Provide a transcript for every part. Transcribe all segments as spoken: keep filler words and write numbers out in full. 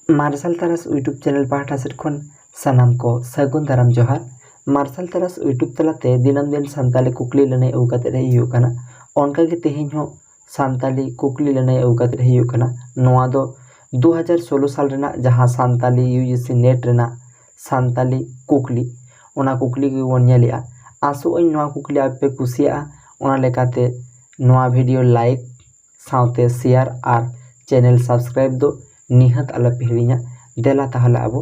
ᱢᱟᱨᱥᱟᱞ ᱛᱟᱨᱟᱥ YouTube channel ᱯᱟᱦᱴᱟ ᱥᱮᱫ ᱠᱷᱚᱱ ᱥᱟᱱᱟᱢ ᱠᱚ ᱥᱟᱹᱜᱩᱱ ᱫᱟᱨᱟᱢ ᱡᱚᱦᱟᱨ᱾ ᱢᱟᱨᱥᱟᱞ ᱛᱟᱨᱟᱥ YouTube ᱛᱟᱞᱟᱛᱮ ᱫᱤᱱᱟᱹᱢ ᱫᱤᱱ ᱥᱟᱱᱛᱟᱲᱤ ᱠᱩᱠᱞᱤ ᱞᱟᱹᱱᱟᱹᱭ ᱟᱹᱜᱩ ᱠᱟᱛᱮ ᱦᱮᱡ ᱦᱩᱭᱩᱜ ᱠᱟᱱᱟ᱾ ᱚᱱᱠᱟᱜᱮ ᱛᱮᱦᱮᱧ ᱦᱚᱸ ᱥᱟᱱᱛᱟᱲᱤ ᱠᱩᱠᱞᱤ ᱞᱟᱹᱱᱟᱹᱭ ᱟᱹᱜᱩ ᱠᱟᱛᱮ ᱦᱩᱭᱩᱜ ᱠᱟᱱᱟ᱾ ᱱᱚᱣᱟ ᱫᱚ ᱫᱩ ᱦᱟᱡᱟᱨ ᱥᱳᱞᱳ ᱥᱟᱞ ᱨᱮᱱᱟᱜ ᱡᱟᱦᱟᱸ ᱥᱟᱱᱛᱟᱲᱤ UGC NET ᱨᱮᱱᱟᱜ ᱥᱟᱱᱛᱟᱲᱤ ᱠᱩᱠᱞᱤ, ᱚᱱᱟ ᱠᱩᱠᱞᱤ ᱜᱮᱵᱚᱱ ᱧᱮᱞᱮᱜᱼᱟ᱾ ᱟᱥᱚᱜ ᱟᱹᱧ ᱱᱚᱣᱟ ᱠᱩᱠᱞᱤ ᱟᱯᱮ ᱯᱮ ᱠᱩᱥᱤᱭᱟᱜᱼᱟ᱾ ᱚᱱᱟ ᱞᱮᱠᱟᱛᱮ ᱱᱚᱣᱟ video like ᱥᱟᱶᱛᱮ share ᱟᱨ channel subscribe ᱫᱚ ᱱᱤᱦᱟᱹᱛ ᱟᱞᱚᱯᱮ ᱦᱤᱲᱤᱧᱟ᱾ ᱫᱮᱞᱟ ᱛᱟᱦᱚᱞᱮ ᱟᱵᱚ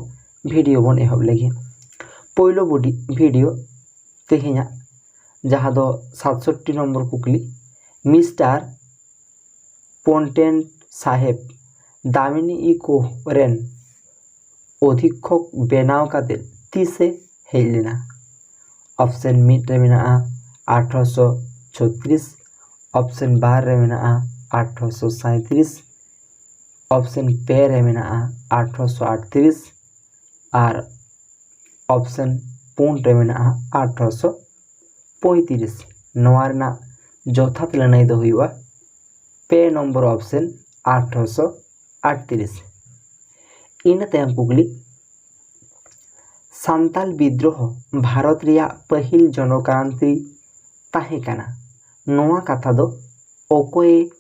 video ᱵᱚᱱ ᱮᱦᱚᱵ ᱞᱮᱜᱮ᱾ ᱯᱳᱭᱞᱳ ᱵᱚᱰᱤ video ᱛᱮᱦᱮᱧᱟᱜ, ᱡᱟᱦᱟᱸ ᱫᱚ ᱥᱟᱛᱥᱚᱴᱴᱤ ᱱᱚᱢᱵᱚᱨ ᱠᱩᱠᱞᱤ, ᱢᱤᱥᱴᱟᱨ ᱯᱚᱱᱴᱮᱱᱴ ᱥᱟᱦᱮᱵᱽ ᱫᱟᱢᱤᱱᱤ ᱤᱠᱳ ᱨᱮᱱ ᱚᱫᱷᱤᱠᱠᱷᱚᱠ ᱵᱮᱱᱟᱣ ᱠᱟᱛᱮ ᱛᱤᱥᱮ ᱦᱮᱡ ᱞᱮᱱᱟ? ᱚᱯᱥᱮᱱ ᱢᱤᱫ ᱨᱮ ᱢᱮᱱᱟᱜᱼᱟ ᱟᱴᱷᱨᱚᱥᱚ ᱪᱷᱚᱛᱨᱤᱥ, ᱚᱯᱥᱮᱱ ᱵᱟᱨ ᱨᱮ ᱢᱮᱱᱟᱜᱼᱟ ᱟᱴᱷᱨᱚᱥᱚ ᱥᱟᱸᱭᱛᱨᱤᱥ, ᱚᱯᱥᱮᱱ ᱯᱮ ᱨᱮ ᱢᱮᱱᱟᱜᱼᱟ ᱟᱴᱷᱨᱚᱥᱚ ᱟᱴᱛᱨᱤᱥ ᱟᱨ ᱚᱯᱥᱮᱱ ᱯᱩᱱ ᱨᱮ ᱢᱮᱱᱟᱜᱼᱟ ᱟᱴᱷᱨᱚᱥᱚ ᱯᱚᱸᱭᱛᱨᱤᱥ᱾ ᱱᱚᱣᱟ ᱨᱮᱱᱟᱜ ᱡᱚᱛᱷᱟᱛ ᱞᱟᱹᱱᱟᱹᱭ ᱫᱚ ᱦᱩᱭᱩᱜᱼᱟ ᱯᱮ ᱱᱚᱢᱵᱚᱨ ᱚᱯᱥᱮᱱ, ᱟᱴᱷᱨᱚᱥᱚ ᱟᱴᱛᱨᱤᱥ᱾ ᱤᱱᱟᱹ ᱛᱟᱭᱚᱢ ᱠᱩᱠᱞᱤ, ᱥᱟᱱᱛᱟᱞ ᱵᱤᱫᱽᱨᱳᱦᱚ ᱵᱷᱟᱨᱚᱛ ᱨᱮᱭᱟᱜ ᱯᱟᱹᱦᱤᱞ ᱡᱚᱱᱚᱠᱨᱟᱱᱛᱤ ᱛᱟᱦᱮᱸ ᱠᱟᱱᱟ, ᱱᱚᱣᱟ ᱠᱟᱛᱷᱟ ᱫᱚ ᱚᱠᱚᱭᱮ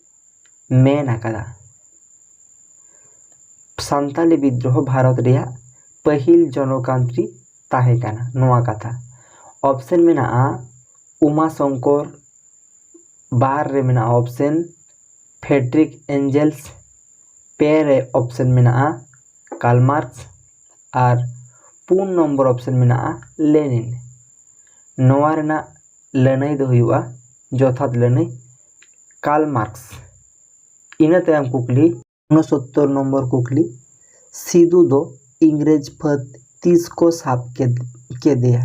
ᱢᱮᱱ ᱟᱠᱟᱫᱟ? ᱥᱟᱱᱛᱟᱞᱤ ᱵᱤᱫᱽᱨᱳᱦᱚ ᱵᱷᱟᱨᱚᱛ ᱨᱮᱭᱟᱜ ᱯᱟᱹᱦᱤᱞ ᱡᱚᱱᱚᱠᱨᱟᱱᱛᱤ ᱛᱟᱦᱮᱸ ᱠᱟᱱᱟ, ᱱᱚᱣᱟ ᱠᱟᱛᱷᱟ᱾ ᱚᱯᱥᱮᱱ ᱢᱮᱱᱟᱜᱼᱟ ᱩᱢᱟ ᱥᱚᱝᱠᱚᱨ, ᱵᱟᱨ ᱨᱮ ᱢᱮᱱᱟᱜᱼᱟ ᱚᱯᱥᱮᱱ ᱯᱷᱮᱰᱨᱤᱠ ᱮᱱᱡᱮᱞᱥ, ᱯᱮ ᱨᱮ ᱚᱯᱥᱮᱱ ᱢᱮᱱᱟᱜᱼᱟ ᱠᱟᱞᱢᱟᱨᱠᱥ ᱟᱨ ᱯᱩᱱ ᱱᱚᱢᱵᱚᱨ ᱚᱯᱥᱮᱱ ᱢᱮᱱᱟᱜᱼᱟ ᱞᱮᱱᱤᱱ᱾ ᱱᱚᱣᱟ ᱨᱮᱱᱟᱜ ᱞᱟᱹᱱᱟᱹᱭ ᱫᱚ ᱦᱩᱭᱩᱜᱼᱟ, ᱡᱚᱛᱷᱟᱛ ᱞᱟᱹᱱᱟᱹᱭ, ᱠᱟᱞᱢᱟᱨᱠᱥ᱾ ᱤᱱᱟᱹ ᱛᱟᱭᱚᱢ ᱠᱩᱠᱞᱤ, ᱩᱱᱚᱥᱚᱛᱛᱚᱨ ᱱᱚᱢᱵᱚᱨ ᱠᱩᱠᱞᱤ, ᱥᱤᱫᱩ ᱫᱚ ᱤᱝᱨᱮᱡᱽ ᱯᱷᱟᱹᱫ ᱛᱤᱥ ᱠᱚ ᱥᱟᱵ ᱠᱮᱫ-, ᱠᱮᱫᱮᱭᱟ?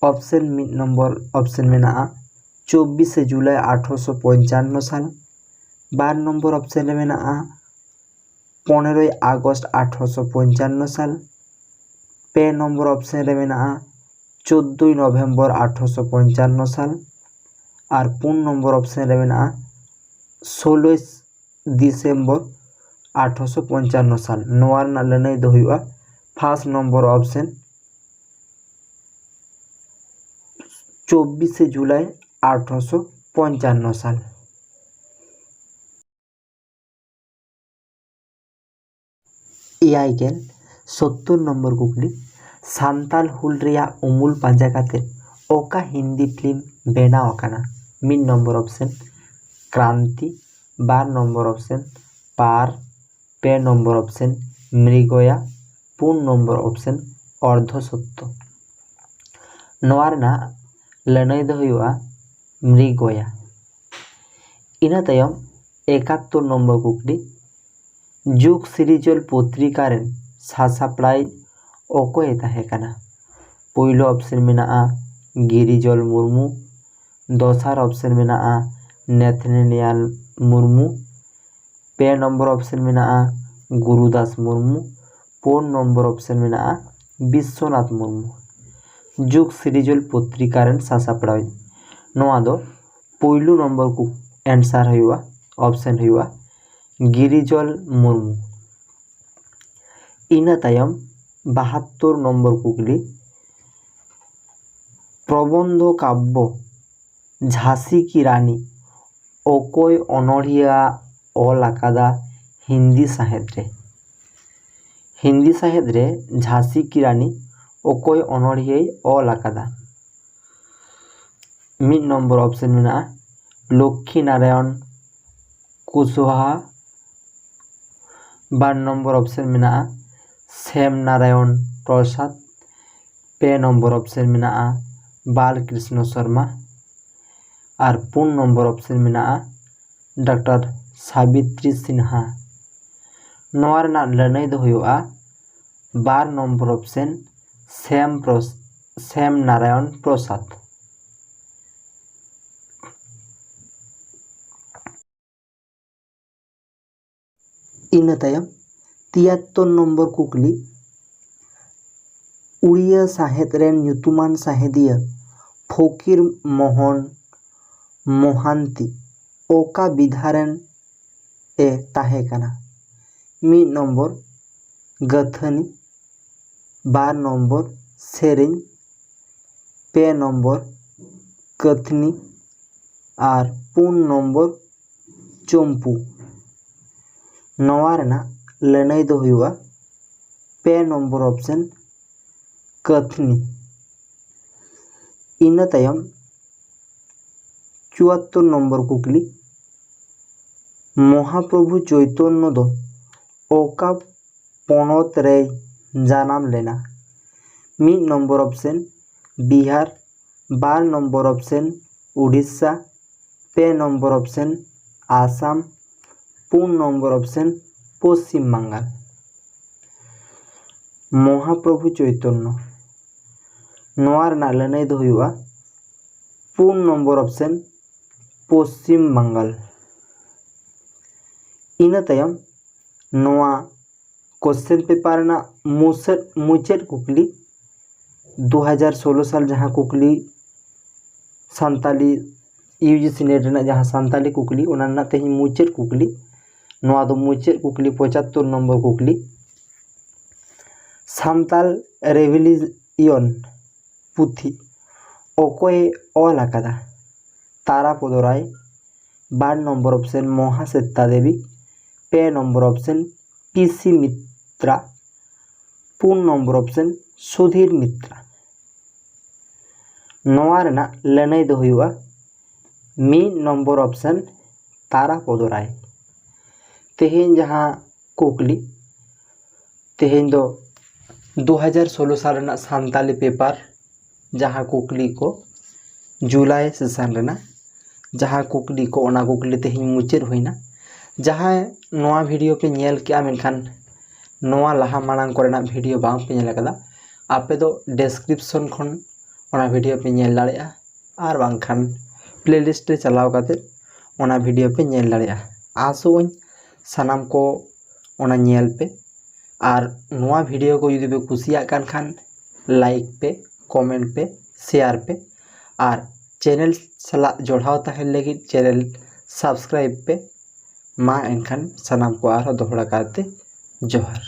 ᱚᱯᱥᱮᱱ ᱢᱤᱫ ᱱᱚᱢᱵᱚᱨ ᱚᱯᱥᱮᱱ ᱢᱮᱱᱟᱜᱼᱟ ᱪᱚᱵᱵᱤᱥᱮ ᱡᱩᱞᱟᱭ ᱟᱴᱷᱨᱚᱥᱚ ᱯᱚᱧᱪᱟᱱᱱᱚ ᱥᱟᱞ, ᱵᱟᱨ ᱱᱚᱢᱵᱚᱨ ᱚᱯᱥᱮᱱ ᱨᱮ ᱢᱮᱱᱟᱜᱼᱟ ᱯᱚᱱᱮᱨᱚᱭ ᱟᱜᱚᱥᱴ ᱟᱴᱷᱨᱚᱥᱚ ᱯᱚᱧᱪᱟᱱᱱᱚ ᱥᱟᱞ, ᱯᱮ ᱱᱚᱢᱵᱚᱨ ᱚᱯᱥᱮᱱ ᱨᱮ ᱢᱮᱱᱟᱜᱼᱟ ᱪᱳᱫᱽᱫᱳᱭ ᱱᱚᱵᱷᱮᱢᱵᱚᱨ ᱟᱴᱷᱨᱚᱥᱚ ᱯᱚᱧᱪᱟᱱᱱᱚ ᱥᱟᱞ ᱟᱨ ᱯᱩᱱ ᱱᱚᱢᱵᱚᱨ ᱚᱯᱥᱮᱱ ᱨᱮ ᱢᱮᱱᱟᱜᱼᱟ ᱥᱳᱞᱳᱭ ᱰᱤᱥᱮᱢᱵᱚᱨ ᱟᱴᱷᱨᱚᱥᱚ ᱯᱚᱧᱪᱟᱱᱱᱚ ᱥᱟᱞ᱾ ᱱᱚᱣᱟ ᱨᱮᱱᱟᱜ ᱞᱟᱹᱱᱟᱹᱭ ᱫᱚ ᱦᱩᱭᱩᱜᱼᱟ first number option, ᱪᱚᱵᱵᱤᱥᱮ ᱡᱩᱞᱟᱭ ᱟᱴᱷᱨᱚᱥᱚ ᱯᱚᱧᱪᱟᱱᱱᱚ ᱥᱟᱞ᱾ ᱮᱭᱟᱭ ᱜᱮᱞ, ᱥᱳᱛᱛᱳᱨ ᱱᱚᱢᱵᱚᱨ ᱠᱩᱠᱞᱤ, ᱥᱟᱱᱛᱟᱞ ᱦᱩᱞ ᱨᱮᱭᱟᱜ ᱩᱢᱩᱞ ᱯᱟᱸᱡᱟ ᱠᱟᱛᱮ ᱚᱠᱟ ᱦᱤᱱᱫᱤ ᱯᱷᱤᱞᱢ ᱵᱮᱱᱟᱣ ᱟᱠᱟᱱᱟ? ᱢᱤᱫ ᱱᱚᱢᱵᱚᱨ ᱚᱯᱥᱮᱱ ᱠᱨᱟᱱᱛᱤ, ᱵᱟᱨ ᱱᱚᱢᱵᱚᱨ ᱚᱯᱥᱮᱱ ᱯᱟᱨ, ᱯᱮ ᱱᱚᱢᱵᱚᱨ ᱚᱯᱥᱮᱱ ᱢᱨᱤᱜᱚᱭᱟ, ᱯᱩᱱ ᱱᱚᱢᱵᱚᱨ ᱚᱯᱥᱮᱱ ᱚᱨᱫᱷᱚ ᱥᱚᱛᱛᱚ᱾ ᱱᱚᱣᱟ ᱨᱮᱱᱟᱜ ᱞᱟᱹᱱᱟᱹᱭ ᱫᱚ ᱦᱩᱭᱩᱜᱼᱟ ᱢᱨᱤᱜᱚᱭᱟ᱾ ᱤᱱᱟᱹ ᱛᱟᱭᱚᱢ ᱮᱠᱟᱛᱛᱳᱨ ᱱᱚᱢᱵᱚᱨ ᱠᱩᱠᱞᱤ, ᱡᱩᱜᱽ ᱥᱤᱨᱤᱡᱚᱞ ᱯᱚᱛᱨᱤᱠᱟ ᱨᱮᱱ ᱥᱟᱥᱟᱯᱲᱟᱣᱤᱡ ᱚᱠᱚᱭᱮ ᱛᱟᱦᱮᱸ ᱠᱟᱱᱟ? ᱯᱳᱭᱞᱳ ᱚᱯᱥᱮᱱ ᱢᱮᱱᱟᱜᱼᱟ ᱜᱤᱨᱤᱡᱚᱞ ᱢᱩᱨᱢᱩ, ᱫᱚᱥᱟᱨ ᱚᱯᱥᱮᱱ ᱢᱮᱱᱟᱜᱼᱟ ᱱᱮᱛᱷᱱᱮᱱᱤᱭᱟᱞ ᱢᱩᱨᱢᱩ, ᱯᱮ ᱱᱚᱢᱵᱚᱨ ᱚᱯᱥᱮᱱ ᱢᱮᱱᱟᱜᱼᱟ ᱜᱩᱨᱩᱫᱟᱥ ᱢᱩᱨᱢᱩ, ᱯᱩᱱ ᱱᱚᱢᱵᱚᱨ ᱚᱯᱥᱮᱱ ᱢᱮᱱᱟᱜᱼᱟ ᱵᱤᱥᱥᱚᱱᱟᱛᱷ ᱢᱩᱨᱢᱩ᱾ ᱡᱩᱜᱽ ᱥᱤᱨᱤᱡᱚᱞ ᱯᱚᱛᱨᱤᱠᱟ ᱨᱮᱱ ᱥᱟᱥᱟᱯᱲᱟᱣᱤᱡ, ᱱᱚᱣᱟ ᱫᱚ ᱯᱩᱭᱞᱩ ᱱᱚᱢᱵᱚᱨ ᱠᱩ ᱮᱱᱥᱟᱨ ᱦᱩᱭᱩᱜᱼᱟ, ᱚᱯᱥᱮᱱ ᱦᱩᱭᱩᱜᱼᱟ ᱜᱤᱨᱤᱡᱚᱞ ᱢᱩᱨᱢᱩ᱾ ᱤᱱᱟᱹ ᱛᱟᱭᱚᱢ ᱵᱟᱦᱟᱛᱛᱳᱨ ᱱᱚᱢᱵᱚᱨ ᱠᱩᱠᱞᱤ, ᱯᱨᱚᱵᱚᱱᱫᱷᱚ ᱠᱟᱵᱽᱵᱚ ᱡᱷᱟᱸᱥᱤ ᱠᱤ ᱨᱟᱱᱤ ᱚᱠᱚᱭ ᱚᱱᱚᱬᱦᱤᱭᱟᱹ ᱚᱞ ᱟᱠᱟᱫᱟ ᱦᱤᱱᱫᱤ ᱥᱟᱶᱦᱮᱫ ᱨᱮ? ᱦᱤᱱᱫᱤ ᱥᱟᱶᱦᱮᱫ ᱨᱮ ᱡᱷᱟᱸᱥᱤ ᱠᱤ ᱨᱟᱱᱤ ᱚᱠᱚᱭ ᱚᱱᱚᱬᱦᱤᱭᱟᱹᱭ ᱚᱞ ᱟᱠᱟᱫᱟ? ᱢᱤᱫ ᱱᱚᱢᱵᱚᱨ ᱚᱯᱥᱮᱱ ᱢᱮᱱᱟᱜᱼᱟ ᱞᱚᱠᱠᱷᱤ ᱱᱟᱨᱟᱭᱚᱱ ᱠᱩᱥᱣᱟᱦᱟ, ᱵᱟᱨ ᱱᱚᱢᱵᱚᱨ ᱚᱯᱥᱮᱱ ᱢᱮᱱᱟᱜᱼᱟ ᱥᱮᱢ ᱱᱟᱨᱟᱭᱚᱱ ᱯᱨᱚᱥᱟᱫᱽ, ᱯᱮ ᱱᱚᱢᱵᱚᱨ ᱚᱯᱥᱮᱱ ᱢᱮᱱᱟᱜᱼᱟ ᱵᱟᱞᱠᱨᱤᱥᱱᱚ ᱥᱚᱨᱢᱟ, ᱟᱨ ᱯᱩᱱ ᱱᱚᱢᱵᱚᱨ ᱚᱯᱥᱮᱱ ᱢᱮᱱᱟᱜᱼᱟ ᱰᱟᱠᱛᱟᱨ ᱥᱟᱵᱤᱛᱨᱤ ᱥᱤᱱᱦᱟ᱾ ᱱᱚᱣᱟ ᱨᱮᱱᱟᱜ ᱞᱟᱹᱱᱟᱹᱭ ᱫᱚ ᱦᱩᱭᱩᱜᱼᱟ ᱵᱟᱨ ᱱᱚᱢᱵᱚᱨ ᱚᱯᱥᱮᱱ ᱥᱮᱢ ᱯᱨᱚᱥ-, ᱥᱮᱢ ᱱᱟᱨᱟᱭᱚᱱ ᱯᱨᱚᱥᱟᱫᱽ᱾ ᱤᱱᱟᱹ ᱛᱟᱭᱚᱢ ᱛᱤᱭᱟᱛᱛᱳᱨ ᱱᱚᱢᱵᱚᱨ ᱠᱩᱠᱞᱤ, ᱩᱲᱤᱭᱟᱹ ᱥᱟᱶᱦᱮᱫ ᱨᱮᱱ ᱧᱩᱛᱩᱢᱟᱱ ᱥᱟᱶᱦᱮᱫᱤᱭᱟᱹ ᱯᱷᱚᱠᱤᱨ ᱢᱳᱦᱚᱱ ᱢᱳᱦᱟᱱᱛᱤ ᱚᱠᱟ ᱵᱤᱫᱷᱟ ᱨᱮᱱ ᱮ ᱛᱟᱦᱮᱸ ᱠᱟᱱᱟ? ᱢᱤᱫ ᱱᱚᱢᱵᱚᱨ ᱜᱟᱹᱛᱷᱟᱹᱱᱤ, ᱵᱟᱨ ᱱᱚᱢᱵᱚᱨ ᱥᱮᱨᱮᱧ, ᱯᱮ ᱱᱚᱢᱵᱚᱨ ᱠᱟᱹᱛᱷᱱᱤ ᱟᱨ ᱯᱩᱱ ᱱᱚᱢᱵᱚᱨ ᱪᱩᱢᱯᱩ᱾ ᱱᱚᱣᱟ ᱨᱮᱱᱟᱜ ᱞᱟᱹᱱᱟᱹᱭ ᱫᱚ ᱦᱩᱭᱩᱜᱼᱟ ᱯᱮ ᱱᱚᱢᱵᱚᱨ ᱚᱯᱥᱮᱱ ᱠᱟᱹᱛᱷᱱᱤ᱾ ᱤᱱᱟᱹ ᱛᱟᱭᱚᱢ ᱪᱩᱣᱟᱛᱛᱳᱨ ᱱᱚᱢᱵᱚᱨ ᱠᱩᱠᱞᱤ, ᱢᱚᱦᱟᱯᱨᱚᱵᱷᱩ ᱪᱳᱭᱛᱚᱱᱱᱚ ᱫᱚ ᱚᱠᱟ ᱯᱚᱱᱚᱛ ᱨᱮᱭ ᱡᱟᱱᱟᱢ ᱞᱮᱱᱟ? ᱢᱤᱫ ᱱᱚᱢᱵᱚᱨ ᱚᱯᱥᱮᱱ ᱵᱤᱦᱟᱨ, ᱵᱟᱨ ᱱᱚᱢᱵᱚᱨ ᱚᱯᱥᱮᱱ ᱩᱰᱤᱥᱥᱟ, ᱯᱮ ᱱᱚᱢᱵᱚᱨ ᱚᱯᱥᱮᱱ ᱟᱥᱟᱢ, ᱯᱩᱱ ᱱᱚᱢᱵᱚᱨ ᱚᱯᱥᱮᱱ ᱯᱚᱥᱪᱤᱢ ᱵᱟᱝᱜᱟᱞ᱾ ᱢᱚᱦᱟᱯᱨᱚᱵᱷᱩ ᱪᱳᱭᱛᱚᱱᱱᱚ, ᱱᱚᱣᱟ ᱨᱮᱱᱟᱜ ᱞᱟᱹᱱᱟᱹᱭ ᱫᱚ ᱦᱩᱭᱩᱜᱼᱟ ᱯᱩᱱ ᱱᱚᱢᱵᱚᱨ ᱚᱯᱥᱮᱱ ᱯᱚᱥᱪᱤᱢ ᱵᱟᱝᱜᱟᱞ᱾ ᱤᱱᱟᱹ ᱛᱟᱭᱚᱢ ᱱᱚᱣᱟ ᱠᱚᱥᱪᱮᱱ ᱯᱮᱯᱟᱨ ᱨᱮᱱᱟᱜ ᱢᱩᱪᱟᱹᱫ ᱢᱩᱪᱟᱹᱫ ᱠᱩᱠᱞᱤ, ᱫᱩ ᱦᱟᱡᱟᱨ ᱥᱳᱞᱳ ᱥᱟᱞ ᱡᱟᱦᱟᱸ ᱠᱩᱠᱞᱤ Santali U G C NET ᱨᱮᱱᱟᱜ ᱡᱟᱦᱟᱸ ᱥᱟᱱᱛᱟᱞᱤ ᱠᱩᱠᱞᱤ, ᱚᱱᱟ ᱨᱮᱱᱟᱜ ᱛᱮᱦᱮᱧ ᱢᱩᱪᱟᱹᱫ ᱠᱩᱠᱞᱤ᱾ ᱱᱚᱣᱟ ᱫᱚ ᱢᱩᱪᱟᱹᱫ ᱠᱩᱠᱞᱤ, ᱯᱚᱸᱪᱟᱛᱛᱳᱨ ᱱᱚᱢᱵᱚᱨ ᱠᱩᱠᱞᱤ᱾ ᱥᱟᱱᱛᱟᱞ ᱨᱮᱵᱷᱤᱞᱤᱭᱚᱱ ᱯᱩᱛᱷᱤ ᱚᱠᱚᱭᱮ ᱚᱞ ᱟᱠᱟᱫᱟ? ᱛᱟᱨᱟ ᱯᱚᱫᱚ ᱨᱟᱭ, ᱵᱟᱨ ᱱᱚᱢᱵᱚᱨ ᱚᱯᱥᱮᱱ ᱢᱚᱦᱟᱥᱮᱛᱟ ᱫᱮᱵᱤ, ᱯᱮ ᱱᱚᱢᱵᱚᱨ ᱚᱯᱥᱮᱱ ᱯᱤ ᱥᱤ ᱢᱤᱛᱨᱟ, ᱯᱩᱱ ᱱᱚᱢᱵᱚᱨ ᱚᱯᱥᱮᱱ ᱥᱩᱫᱷᱤᱨ ᱢᱤᱛᱨᱟ᱾ ᱱᱚᱣᱟ ᱨᱮᱱᱟᱜ ᱞᱟᱹᱱᱟᱹᱭ ᱫᱚ ᱦᱩᱭᱩᱜᱼᱟ ᱢᱤᱫ ᱱᱚᱢᱵᱚᱨ ᱚᱯᱥᱮᱱ ᱛᱟᱨᱟ ᱯᱚᱫᱚ ᱨᱟᱭ᱾ ᱛᱮᱦᱮᱧ ᱡᱟᱦᱟᱸ ᱠᱩᱠᱞᱤ, ᱛᱮᱦᱮᱧ ᱫᱚ ᱫᱩ ᱦᱟᱡᱟᱨ ᱥᱳᱞᱳ ᱥᱟᱞ ᱨᱮᱱᱟᱜ ᱥᱟᱱᱛᱟᱞᱤ ᱯᱮᱯᱟᱨ ᱡᱟᱦᱟᱸ ᱠᱩᱠᱞᱤ ᱠᱚ ᱡᱩᱞᱟᱭ ᱥᱮᱥᱟᱱ ᱨᱮᱱᱟᱜ ᱡᱟᱦᱟᱸ ᱠᱩᱠᱞᱤ ᱠᱚ, ᱚᱱᱟ ᱠᱩᱠᱞᱤ ᱛᱮᱦᱮᱧ ᱢᱩᱪᱟᱹᱫ ᱦᱩᱭᱱᱟ᱾ ᱡᱟᱦᱟᱸᱭ ᱱᱚᱣᱟ ᱵᱷᱤᱰᱤᱭᱳ ᱯᱮ ᱧᱮᱞ ᱠᱮᱜᱼᱟ, ᱢᱮᱱᱠᱷᱟᱱ ᱱᱚᱣᱟ ᱞᱟᱦᱟ ᱢᱟᱲᱟᱝ ᱠᱚᱨᱮᱱᱟᱜ ᱵᱷᱤᱰᱤᱭᱳ ᱵᱟᱝ ᱯᱮ ᱧᱮᱞ ᱟᱠᱟᱫᱟ, ᱟᱯᱮ ᱫᱚ ᱰᱮᱥᱠᱨᱤᱯᱥᱚᱱ ᱠᱷᱚᱱ ᱚᱱᱟ ᱵᱷᱤᱰᱤᱭᱳ ᱯᱮ ᱧᱮᱞ ᱫᱟᱲᱮᱭᱟᱜᱼᱟ, ᱟᱨ ᱵᱟᱝᱠᱷᱟᱱ ᱯᱞᱮᱞᱤᱥᱴ ᱨᱮ ᱪᱟᱞᱟᱣ ᱠᱟᱛᱮ ᱚᱱᱟ ᱵᱷᱤᱰᱤᱭᱳ ᱯᱮ ᱧᱮᱞ ᱫᱟᱲᱮᱭᱟᱜᱼᱟ᱾ ᱟᱥᱚᱜ ᱟᱹᱧ ᱥᱟᱱᱟᱢ ᱠᱚ ᱚᱱᱟ ᱧᱮᱞ ᱯᱮ, ᱟᱨ ᱱᱚᱣᱟ ᱵᱷᱤᱰᱤᱭᱳ ᱠᱚ ᱡᱩᱫᱤ ᱯᱮ ᱠᱩᱥᱤᱭᱟᱜ ᱠᱟᱱ ᱠᱷᱟᱱ ᱞᱟᱭᱤᱠ ᱯᱮ, ᱠᱚᱢᱮᱱᱴ ᱯᱮ, ᱥᱮᱭᱟᱨ ᱯᱮ, ᱟᱨ ᱪᱮᱱᱮᱞ ᱥᱟᱞᱟᱜ ᱡᱚᱲᱟᱣ ᱛᱟᱦᱮᱱ ᱞᱟᱹᱜᱤᱫ ᱪᱮᱱᱮᱞ ᱥᱟᱵᱥᱠᱨᱟᱭᱤᱵ ᱯᱮ᱾ ᱢᱟ ᱮᱱᱠᱷᱟᱱ ᱥᱟᱱᱟᱢ ᱠᱚ ᱟᱨᱦᱚᱸ ᱫᱚᱦᱲᱟ ᱠᱟᱨᱛᱮ ᱡᱚᱦᱟᱨ᱾